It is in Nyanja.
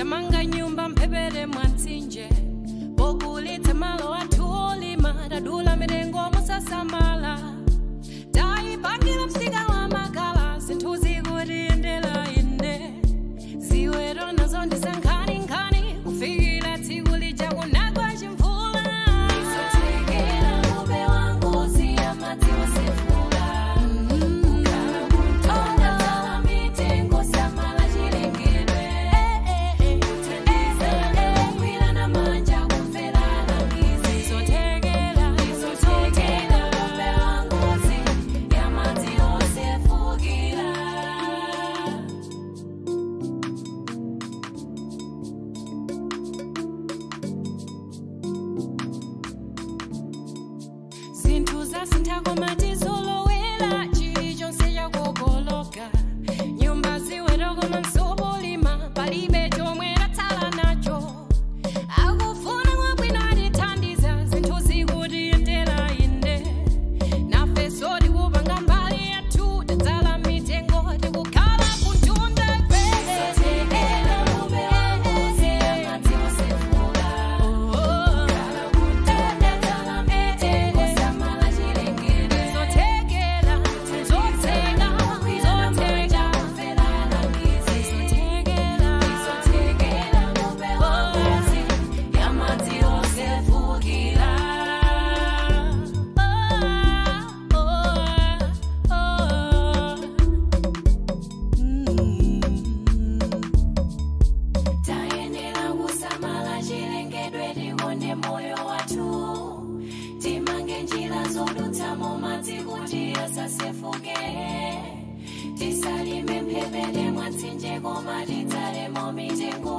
Tamanga nyumba mphepete mwa mtsinje, pokulitsa malo athu olima, tadula mitengo mosasamala, tayipangira msika wa makala, zinthu zikutiyendera inde, ziweto nazo ndi zankhaninkhani, kufikira tsiku lija kunagwa chimvula. Izothekela kupewa ngozi yamadzi osefuka. Kukhala kumtunda, dzala mitengo, samala chilengedwe. Kuthandizana, kugwirana manja, kumvera alangizi. Izothekela, Izothekela kupewa ngozi yamadzi osefukira. Zinthu zasintha koma tizolowera, chilichonse chakokoloka, nyumba ziweto koma nsobolima, palibe chomwe tatsala nacho. Akufuna kwabwino atithandiza, zinthu zikutiyendera inde, nafenso tikupanga mbali yathu, tadzala mitengo, tikukhala kuntunda. Izothekela kupewa ngozi yamadzi osefuka. Kukhala kumtunda, dzala mitengo, samala chilengedwe. Zothekela, zotheka, zotheka, Kumvera alangizi. zothekela, Izothekela kupewa ngozi yamadzi osefukira. Tayenera kusamala chilengedwe, tikonde moyo wathu, timange njira zodutsamo madzi kuti asasefuke, tisalime mphepete mwa mtsinje koma tidzalemo mitengo.